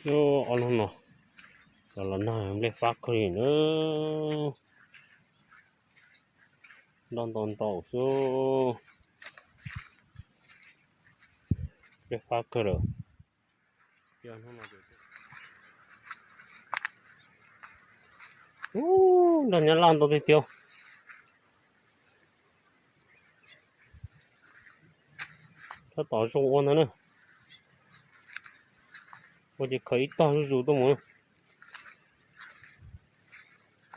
Ob hnub no cov los nag nplej fab kawg li na. Nroj ntau ntau xwb. Nplej fab kawg lawm. Ub, nroj nyab laj ntau tiag tiag. Tab tom zoo ua ntag na. Ua ces khaws ib tog zuj zus tuaj mus.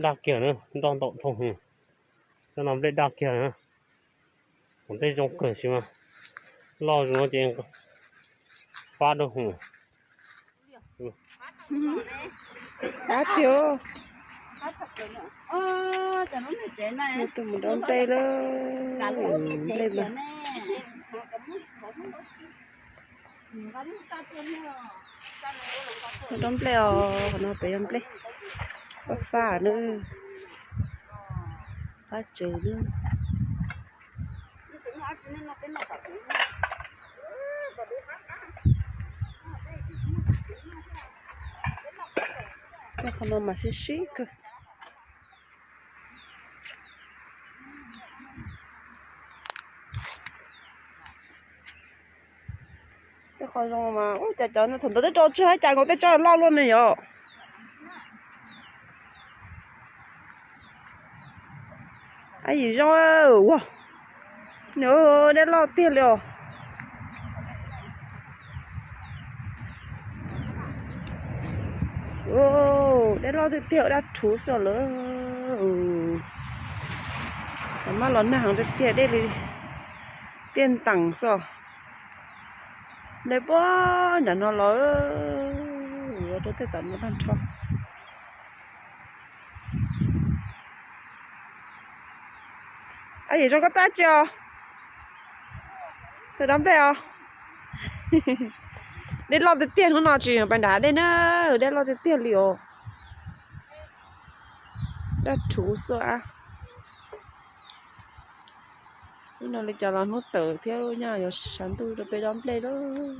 Daj kiag na, nroj ntau dhau hwv. Cov no nplej daj kiag na. Ua tej zoo kawg sis mas loj zoo no ces fab dua hwv. Ab tiag. Tus mus dob nplej lawm, nplej mas. Dob nplej os, qhov no pem yog nplej fab fab na, fab tsawv na. Qhov no mas sib sib kawg. Tej qhov zoo mas ua cas cov no thaum ntawd twb rau tsawg hab cas nkaus tej tsob loj luaj ne yom. Ab yim zoo, ua, nws dej loj tiag li os. Dej loj tiag tiag, daj rhuv xwb lawm. Tam mab los nag heev tiag tiag, dej li tiaj ntees xwb. Nplej puag nram no los, yuav rau tej tom no tag nrho. Ab yim zoo koj tab tsi os? Tus dob nplej os. Dej loj tiag tiag, hnub no tsis pais nram dej na, dej loj tiag tiag li os. Daj rhuv xwb ab. Hnub no li cas los hnub tawm thiab, nyaj yuav sav ntuj rau peb dob nplej lawm.